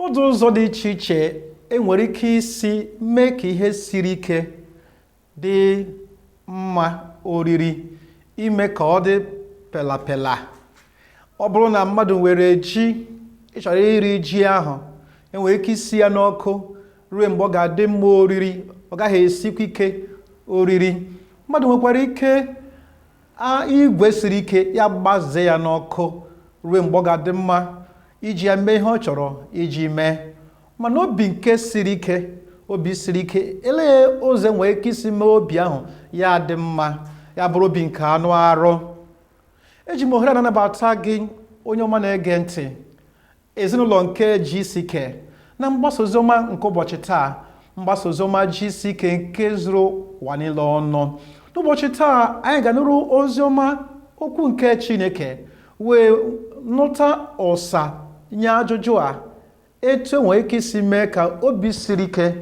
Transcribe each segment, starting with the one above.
Ụdị ụzọ dị iche iche enwere ike isi mee ka ihe siri ike dị mma oriri, ime ka ọ dị pelapela. Ọ bụrụ na mmadụ nwere ji, ị chọrọ iri ji ahụ, enwere ike isi ya n'ọkụ ruo mgbe ọ ga-adị mma oriri, ọ gaghị esikwa ike oriri. Mmadụ nwekwara ike a igwe siri ike, ya gbazee ya n'ọkụ ruo mgbe ọ ga-adị mma iji ya mee ihe ọ chọrọ iji mee. Mana obi nke siri ike, obi siri ike, elee ụzọ enwere ike isi mee obi ahụ ya dị mma, ya bụrụ obi nke anụ arụ? Eji m ohere na-anabata gị, onye ọma na-ege ntị, ezinụlọ nke GCK, na mgbasa oziọma nke ụbọchị taa, mgbasa oziọma GCK nke zuru ụwa niile ọnụ. N'ụbọchị taa, anyị ga-anụrụ oziọma okwu nke Chineke wee nụta ụsa nye ajụjụ a: etu enwere ike isi mee ka obi siri ike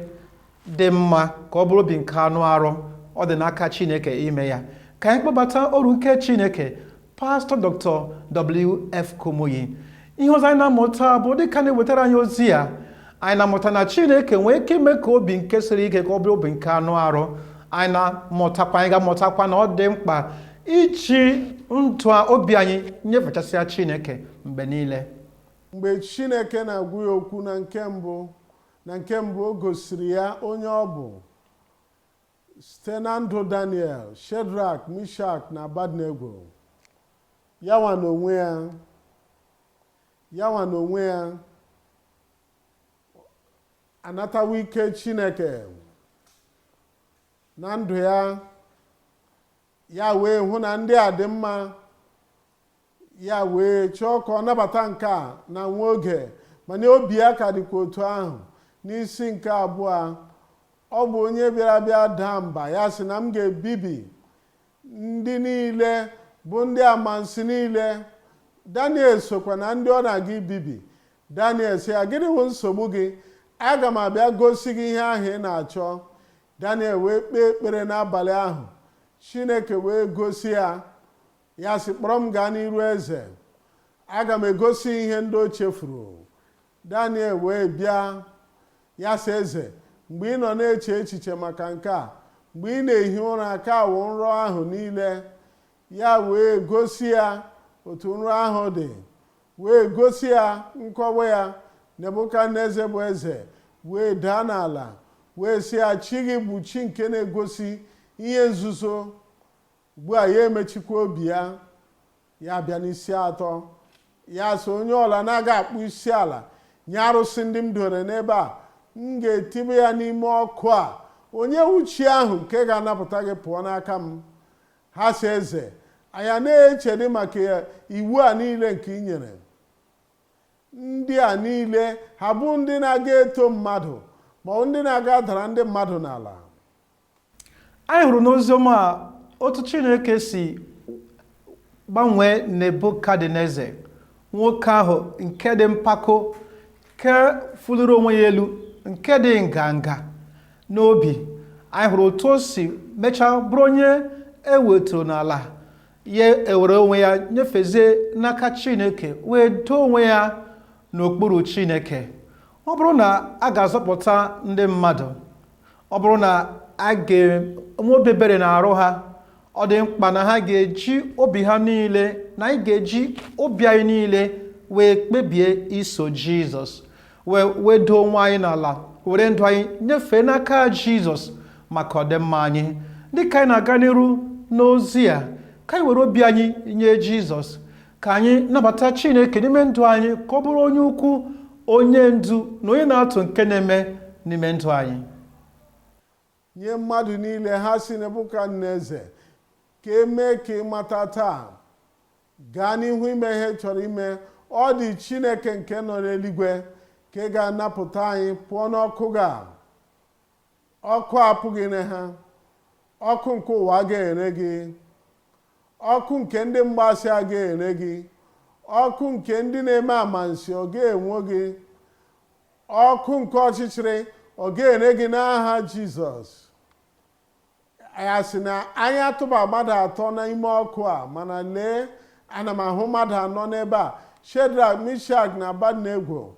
dị mma, ka ọ bụrụ obi nke anụ arụ. Ọ dị n'aka Chineke ime ya. Ka anyị kpọbata ọrụ nke Chineke, Pastọ Dr. W.F. Kumuyi. Ihe ọzọ anyị na-amụta bụ, dịka na-ewetara anyị ozi a, anyị na-amụta na Chineke nwee ike ime ka obi nke siri ike ka ọ bụrụ obi nke anụ arụ. Anyị na-amụtakwa, anyị ga-amụtakwa na ọ dị mkpa iji ndụ obi anyị nyefechasịa Chineke mgbe niile. Mgbe Chineke na-agwa ya okwu na nke mbụ, na nke mbụ, o gosiri ya onye ọ bụ site na ndụ Daniel, Shedrak, Mishak na Abednego. Yawa n'onwe ya, yawa n'onwe ya anatawo ike Chineke na ndụ ya. Ya wee hụ na ndị a dị mma, ya wee chọọ ka ọ nabata nke a na nwa oge, mana obi ya ka dịkwa otu ahụ. N'isi nke abụọ, ọ bụ onye bịara bịa daa mba, ya sị na m ga-ebibi ndị niile bụ ndị amansi niile. Daniel sokwa na ndị ọ na-aga ibibi. Daniel sị ya, "Gịnị bụ nsogbu gị? Aga m abịa gosi gị ihe ahụ ị na-achọ." Daniel wee kpee ekpere n'abalị ahụ. Chineke wee gosi ya. Ya sị, "Kpọrọ m gaa n'iru eze, aga m egosi ihe ndị o chefuru." Daniel wee bịa. Ya sị eze, "Mgbe ị nọ na-eche echiche maka nke a, mgbe ị na-ehi ụra, ka awụ nrọ ahụ niile." Ya wee gosi ya otu nrọ ahụ dị, wee gosi ya nkọwa ya. Nebukadneza bụ eze wee daa n'ala, wee sị ya, "Chi gị bụ chi nke na-egosi ihe nzuzo." Ugbu a ya emechikwa obi ya. Ya bịa n'isi atọ, ya sị, "Onye ọla na-aga akpụ isi ala nye arụsị ndị m dore n'ebe a, m ga-etibe ya n'ime ọkụ a. Onye uchi ahụ nke ga-anapụta gị pụọ n'aka m?" Ha si eze, "Anya na-echedị maka iwu a niile nke ị nyere ndị a niile, ha bụ ndị na-aga eto mmadụ ma ọ bụ ndị na-aga dara ndị mmadụ n'ala." Anyị hụrụ n'oziọma a otu Chineke si gbanwee Nebukadneza, nwoke ahụ nke dị mpako, nke fuliri onwe ya elu, nke dị nganga n'obi. Anyị hụrụ otu o si mechaa bụrụ onye eweturu n'ala, ya ewere onwe ya nyefezie n'aka Chineke, wee doo onwe ya n'okpuru Chineke. Ọ bụrụ na a ga-azọpụta ndị mmadụ, ọ bụrụ na a ga-enwe obi ebere na-arụ ha, ọ dị mkpa na ha ga-eji obi ha niile, na anyị ga-eji obi anyị niile wee kpebie iso Jizọs, wee wedo onwe anyị n'ala, were ndụ anyị nyefee n'aka Jizọs maka ọdịmma anyị. Dịka anyị na-aga n'iru n'ozi a, ka anyị were obi anyị nye Jizọs, ka anyị nabata Chineke n'ime ndụ anyị, ka ọ bụrụ onye ukwu, onye ndu na onye na-atụ nke na-eme n'ime ndụ anyị. Nye mmadụ niile, ha si Nebukadneza, ka emee ka ị mata taa, gaa n'ihu ime ihe chọrọ ime. Ọ dị Chineke nke nọ n'eluigwe ka ị ga-anapụta anyị pụọ n'ọkụ ga ọkụ apụghị ire ha. Ọkụ nke ụwa ga-ere gị, ọkụ nke ndị mgbasị aga ere gị, ọkụ nke ndị na-eme amansi ọ ga-enwo gị, ọkụ nke ọchịchịrị ọ ga-ere gị n'aha Jizọs. Ya sị na anyị atụba mmadụ atọ n'ime ọkụ a, mana lee, ana m ahụ mmadụ anọ n'ebe a, Shedrak, Mishak na Abednego.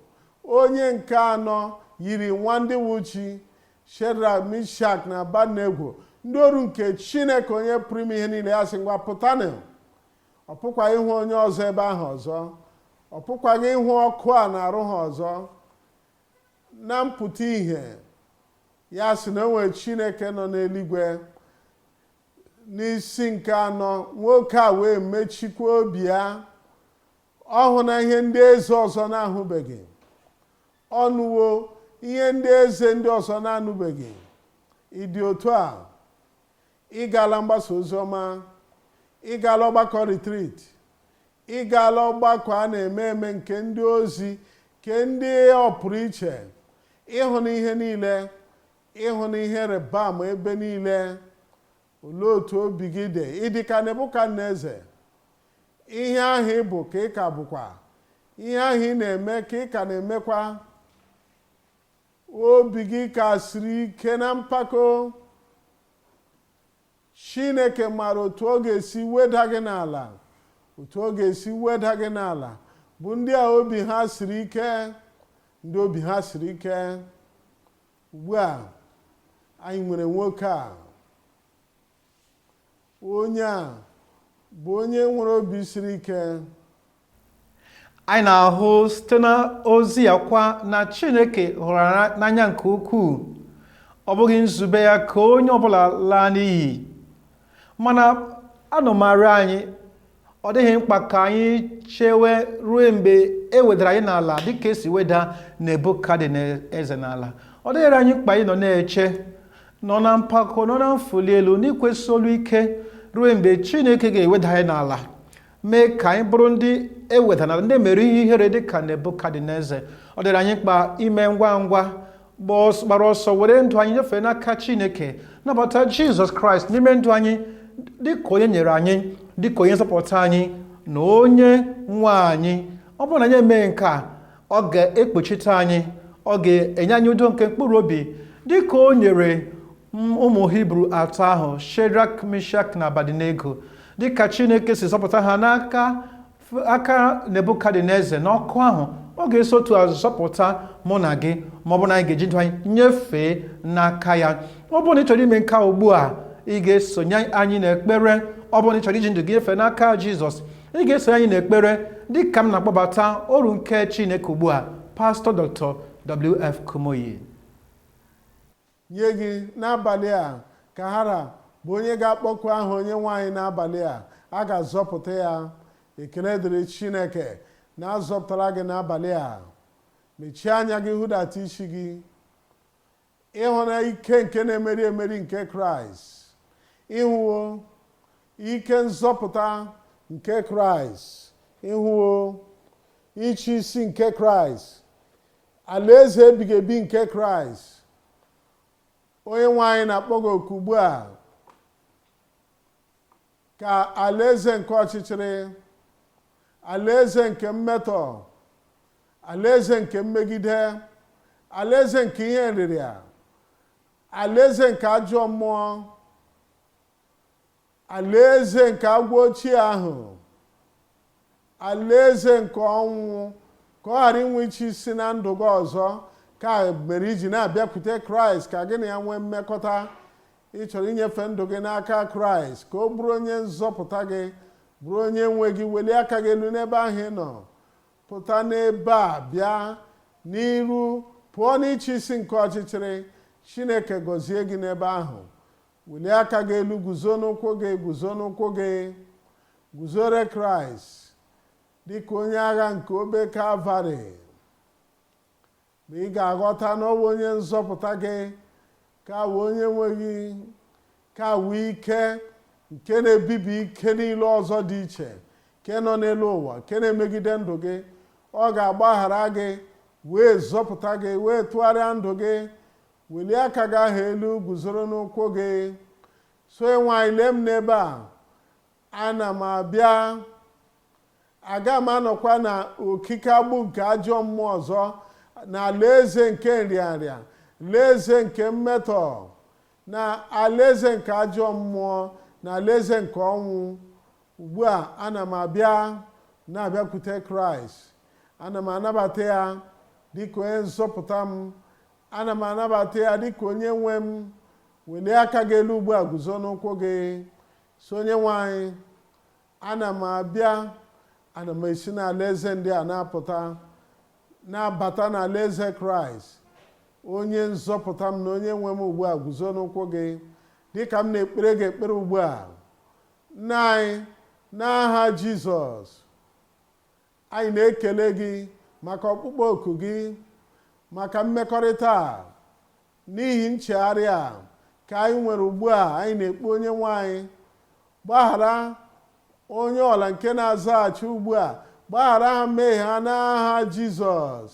Onye nke anọ yiri nwa ndị wu chi. Shedrak, Mishak na Abednego, ndị oru nke Chineke onye pụrụ ime ihe niile, ya sị, ngwa pụtanụ. Ọ pụkwaghị ịhụ onye ọzọ ebe ahụ ọzọ. Ọ pụkwaghị ịhụ ọkụ a na-arụ ha ọzọ. Na mpụta ihe ya sị na o nwere Chineke nọ n'eluigwe. N'isi nke anọ, nwoke a wee mechikwa obi ya. Ọ hụ na ihe ndị eze ọzọ na-ahụbeghị. Ọ nụwo ihe ndị eze ndị ọzọ na-anụbeghị. Ịdị otu a, ị gaala mgbasa ozi ọma, ị gaala ọgbakọ retreat, ị gaala ọgbakọ a na-eme eme nke ndị ozi, nke ndị ọpụrụ iche, ịhụ na ihe niile, ịhụ na ihe rịba ama ebe niile. Olee otu obi gị dị? Ịdị ka Nebukadneza? Ihe ahụ ị bụ ka ị ka bụkwa, ihe ahụ ị na-eme ka ị ka na-emekwa. Obi gị ka siri ike na mpako. Chineke mara otu ọ ga-esi weda gị n'ala, otu ọ ga-esi weda gị n'ala bụ ndị a obi ha siri ike, ndị obi ha siri ike. Ugbu a anyị nwere nwoke a, onye a bụ onye nwere obi siri ike. Anyị na-ahụ site na ozi ya kwa na Chineke hụrụ n'anya nke ukwuu. Ọ bụghị nzube ya ka onye ọbụla laa n'iyi, mana anụmarị anyị, ọ dịghị mkpa ka anyị chewe ruo mgbe e wedara anyị n'ala dịka esi weda Nebukadneza n'ala. Ọ dịghịrị anyị mkpa ịnọ na-eche, nọ na mpako, nọ na mfuli elu, n'ikwesị olu ike ruo mgbe Chineke ga-eweda anyị n'ala, mee ka anyị bụrụ ndị eweda n'ala, ndị mere ihe ihere dịka Nebukadneza. Ọ dịrị anyị mkpa ime ngwa ngwa, gbara ọsọ were ndụ anyị nyefee n'aka Chineke, nabata Jizọs Kraịst n'ime ndụ anyị dịka onye nyere anyị, dịka onye nzọpụta anyị na onye nwe anyị. Ọ bụrụ na anyị emee nke a, ọ ga-ekpuchite anyị, ọ ga-enye anyị udo nke mkpụrụ obi dịka o nyere ụmụ Hibru atọ ahụ, Shedrak, Mishak na Abednego, dịka Chineke si zọpụta ha n'aka aka Nebukadneza n'ọkụ ahụ. Ọ ga-eso otu a zọpụta mụ na gị ma ọ bụ na anyị ga-eji ndụ anyị nyefee n'aka ya. Ọ bụrụ na ị chọrọ ime nke a ugbu a, ị ga-esonye anyị n'ekpere. Ọ bụrụ na ị chọrọ iji ndụ gị nyefee n'aka Jizọs, ị ga-esonye anyị n'ekpere dịka m na-akpọbata oru nke Chineke ugbu a, Pastọ Dr. W.F. Kumuyi. Nye gị n'abalị a ka hara bụ onye ga-akpọku aha onye nwaanyị n'abalị a, a ga-azọpụta ya. Ekele dịrị Chineke na-azọpụtara gị n'abalị a. Mechie anya gị, hụdata isi gị. Ịhụ na ike nke na-emeri emeri nke Kraịst, ịhụwo ike nzọpụta nke Kraịst, ịhụwo ịchị isi nke Kraịst, alaeze ebighị ebi nke Kraịst. Onye nwe anyị na-akpọ gị oku ugbu a ka alaeze nke ọchịchịrị, alaeze nke mmetọ, alaeze nke mmegide, alaeze nke ihe nrịrịa, alaeze nke ajọ mmụọ, alaeze nke agwọ ochie ahụ, alaeze nke ọnwụ, ka ọ ghara inwe iche isi na ndụ gị ọzọ. Ka mere iji na-abịakwute Kraịst ka gị na ya nwee mmekọta. Ị chọrọ inyefe ndụ gị n'aka Kraịst ka ọ bụrụ onye nzọpụta gị, bụrụ onye nwe gị. Welie aka gị elu n'ebe ahụ ị nọ, pụta n'ebe a, bịa n'iru, pụọ n'ịchị isi nke ọchịchịrị. Chineke gọzie gị n'ebe ahụ. Welie aka gị elu, guzo n'ụkwụ gị, guzo n'ụkwụ gị, guzore Kraịst dịka onye agha nke obe Kalvarị. Mgbe ị ga-aghọta na ọ bụ onye nzọpụta gị, ka wee onye nwe gị, ka wee ike nke na-ebibi ike niile ọzọ dị iche nke nọ n'elu ụwa, nke na-emegide ndụ gị. Ọ ga-agbaghara gị, wee zọpụta gị, wee tụgharịa ndụ gị. Welie aka gị ahụ elu, guzoro n'ụkwụ gị. So nwaanyị, lee m n'ebe a, ana m abịa. Aga m anọkwa na okike agbụ nke ajọ mmụọ ọzọ, na alaeze nke nrịanrịa, alaeze nke mmetọ, na alaeze nke ajọ mmụọ, na alaeze nke ọnwụ. Ugbu a ana m abịa, na-abịakwute Kraịst. Ana m anabata ya dịka onye nzọpụta m. Ana m anabata ya dịka onye nwe m. Welie aka gị elu ugbu a, guzo n'ụkwụ gị, so onye nwe anyị, ana m abịa, ana m esi n'alaeze ndị a na-apụta, na-abata n'alaeze Kraịst, onye nzọpụta m na onye nwe m. Ugbu a, guzo n'ụkwụ gị dịka m na-ekpere gị ekpere ugbu a. Nna anyị, n'aha Jizọs, anyị na-ekele gị maka ọkpụkpọ oku gị, maka mmekọrịta a. N'ihi nchegharị a ka anyị nwere ugbu a, anyị na-ekpe onye nwe anyị, gbaghara onye ọla nke na-azaghachi ugbu a, gbaghara ha mmehie ha n'aha Jizọs.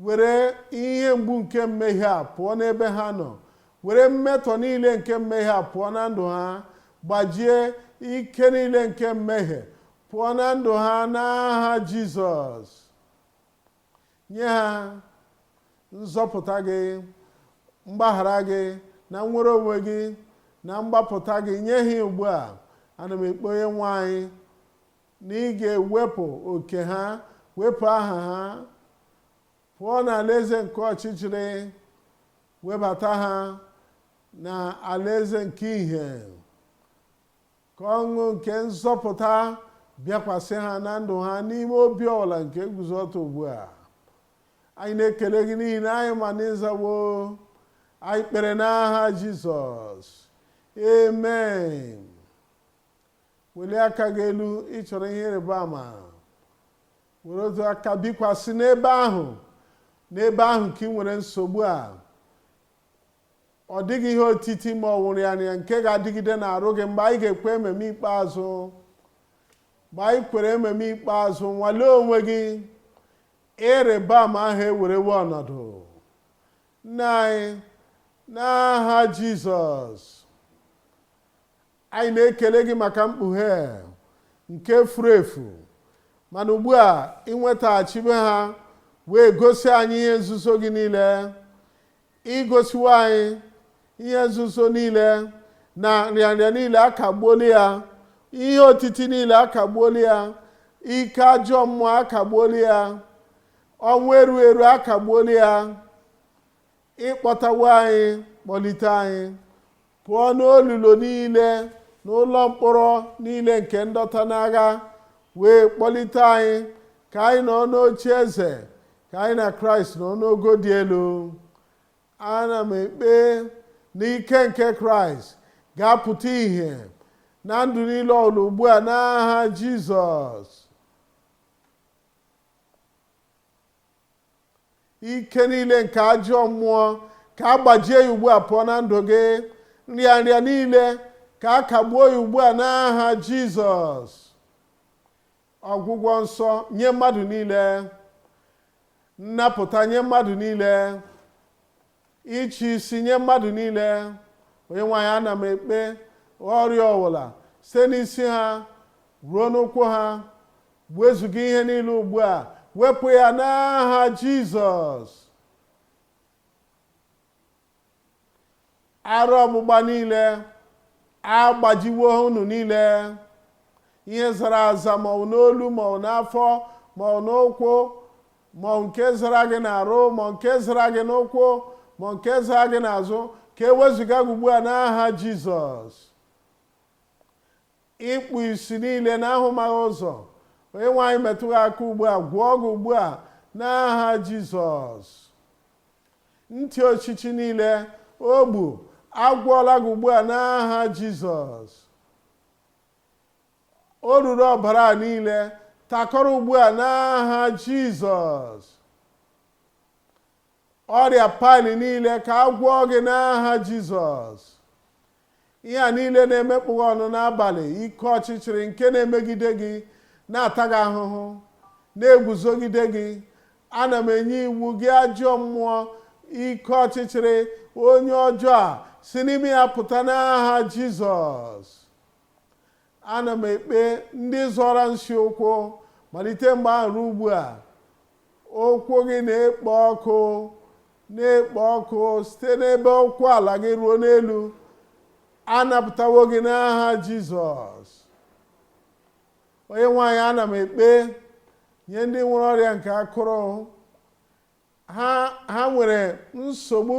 Were ihe mgbu nke mmehie a pụọ n'ebe ha nọ. Were mmetọ niile nke mmehie a pụọ na ndụ ha. Gbajie ike niile nke mmehie pụọ na ndụ ha n'aha Jizọs. Nye ha nzọpụta gị, mgbaghara gị, na nnwere onwe gị, na mgbapụta gị. Nye ha ugbu a. Ana m ekpe, onye nwe anyị, na ị ga-ewepụ oke ha, wepụ aha ha pụọ n'alaeze nke ọchịchịrị, webata ha na alaeze nke ìhè, ka ọṅụ nke nzọpụta bịakwasị ha na ndụ ha, n'ime obi ọbụla nke guzo ọtọ ugbu a. Anyị na-ekele gị n'ihi na anyị ma na ịzawo. Anyị kpere n'aha Jizọs, amen. Welie aka gị elu. Ịchọrọ ihe ịrịba ama, were otu aka bikwasị n'ebe ahụ, n'ebe ahụ ka ị nwere nsogbu a. Ọ dịghị ihe otiti ma ọ nwụrụ ya ya nke ga-adịgide n'arụ gị mgbe anyị ga-ekwe ememe ikpeazụ. Mgbe anyị kwere ememe ikpeazụ, nwalee onwe gị. Ịrịba ama ahụ ewerewo ọnọdụ. Nna anyị, n'aha Jizọs, anyị na-ekele gị maka mkpughe nke furu efu, mana ugbu a ịnwetaghachibe ha, wee gosi anyị ihe nzuzo gị niile. Igosiwo anyị ihe nzuzo niile, na nrịanrịa niile akagbuola ya, ihe otiti niile akagbuola ya, ike ajọ mmụọ akagbuola ya, ọnwụ eru eru akagbuola ya. Ịkpọtawo anyị, kpọlite anyị pụọ n'olulo niile, n'ụlọ mkpọrọ niile nke ndọta n'agha, wee kpọlite anyị ka anyị nọ n'oche eze, ka anyị na Kraịst nọ n'ogo dị elu. Ana m ekpe n'ike nke Kraịst ga-apụta ìhè na ndụ niile ọbụla ugbu a n'aha Jizọs. Ike niile nke ajọ mmụọ, ka a gbajie ya ugbu a pụọ na ndụ gị. Nrịanrịa niile, ka a kagbuo ya ugbu a n'aha Jizọs. Ọgwụgwọ nsọ nye mmadụ niile, nnapụta nye mmadụ niile, ịchị isi nye mmadụ niile. Onye nwe anyị, ana m ekpe, ọrịa ọbụla, site n'isi ha ruo n'ụkwụ ha, wezuga ihe niile ugbu a, wepụ ya n'aha Jizọs. Arụ ọgbụgba niile agbajiwo unu niile. Ihe zara aza, maọbụ n'olu, maọbụ n'afọ, maọbụ n'ụkwụ, maọbụ nke zara gị n'arụ, ma nke zara gị n'ụkwụ, ma nke zara gị n'azụ, ka e wezụga gị ugbu a n'aha Jizọs. Ịkpụ isi niile na ahụmaghị ụzọ, onye nwe anyị metụ gị aka ugbu a, gwọọ gị ugbu a n'aha Jizọs. Ntị ochichi niile, ogbu, agwọọla gị ugbu a n'aha Jizọs. O ruru ọbara niile takọrọ ugbu a n'aha Jizọs. Ọrịa paịlị niile, ka a gwọọ gị n'aha Jizọs. Ihe a niile na-emekpụ gị ọnụ n'abalị, ike ọchịchịrị nke na-emegide gị, na-ata gị ahụhụ, na-eguzogide gị, ana m enye iwu gị, ajọ mmụọ, ike ọchịchịrị, onye ọjọọ a, si n'ime ya pụta n'aha Jizọs. Ana m ekpe ndị zọrọ nsị ụkwụ, malite mgbe ahụ ruo ugbu a, ụkwụ gị na-ekpo ọkụ, na-ekpo ọkụ site n'ebe ụkwụ ala gị ruo n'elu, anapụtawo gị n'aha Jizọs. Onye nwe anyị, ana m ekpe Nye ndị nwere ọrịa nke akụrụ, ha nwere nsogbu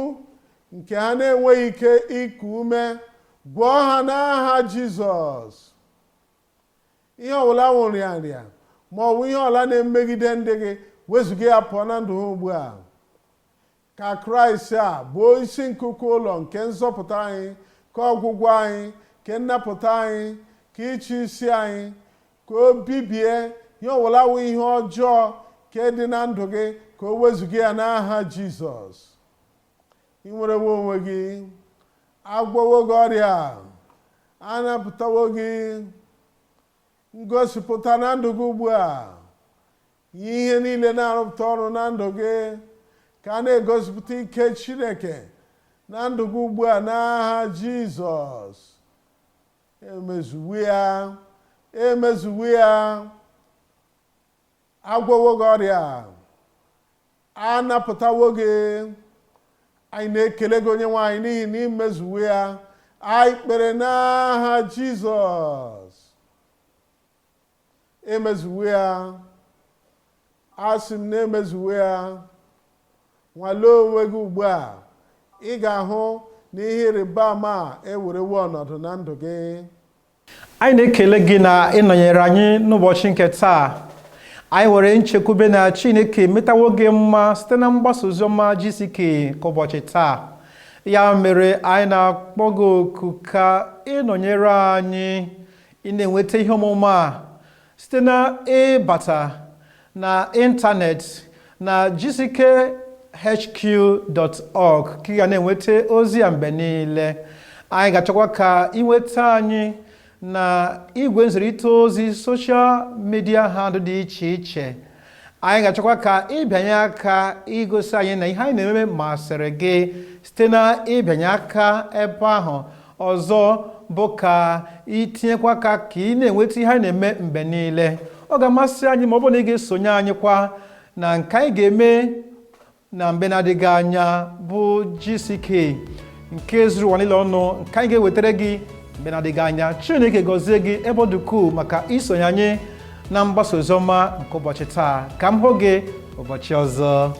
nke ha na-enweghị ike iku ume, gwọọ ha n'aha Jizọs. Ihe ọbụla wụ nrịanrịa ma ọ bụ ihe ọbụla na-emegide ndị gị, wezụga ya pụọ na ndụ ha ugbu a. Ka Kraịst a bụ isi nkuku ụlọ nke nzọpụta anyị, ka ọgwụgwọ anyị, ka nnapụta anyị, ka ịchị isi anyị, ka o bibie ihe ọbụla wụ ihe ọjọọ nke dị na ndụ gị, ka o wezụga ya n'aha Jizọs. Ị nwerewo onwe gị, agwọwo gị ọrịa, anapụtawo gị. Ngosipụta na ndụ gị ugbu a, ihe niile na-arụpụta ọrụ na ndụ gị, ka a na-egosipụta ike Chineke na ndụ gị ugbu a n'aha Jizọs. Emezuwo ya, emezuwo ya. Agwọwo gị ọrịa, anapụtawo gị. Anyị na-ekele gị, Onye nwe anyị, n'ihi na imezuwo ya. Anyị kpere n'aha Jizọs. Emezuwo ya, asị m na emezuwo ya. Nwalee onwe gị ugbu a, ị ga-ahụ na ihe ịrịba ama a ewerewo ọnọdụ na ndụ gị. Anyị na-ekele gị na ịnọnyere anyị n'ụbọchị nke taa. Anyị nwere nchekwube na Chineke metawo gị mma site na mgbasa oziọma GCK ka ụbọchị taa. Ya mere anyị na-akpọ gị oku ka ịnọnyere anyị, ị na-enweta ihe ọmụma a site na ịbata na ịntanetị na gckhq.org, ka ị ga na-enweta ozi ya mgbe niile. Anyị ga-achọkwa ka ị nweta anyị na igwe nzirịta ozi social media handle dị iche iche. Anyị ga-achọkwa ka ịbịanye aka igosi anyị na ihe anyị na-eme masịrị gị site na ịbịanye aka ebe ahụ. Ọzọ bụ ka itinyekwa aka ka ị na-enweta ihe anyị na-eme mgbe niile. Ọ ga-amasị anyị ma ọ bụrụ na ị ga-esonye anyị kwa na nke anyị ga-eme na mgbe na-adịghị anya, bụ GCK nke zuru ụwa niile ọnụ, nke anyị ga-ewetara gị mgbe na-adịghị anya. Chineke gọzie gị ebe ọ dị ukwuu maka isonye anyị na mgbasa oziọma nke ụbọchị taa. Ka m hụ gị ụbọchị ọzọ.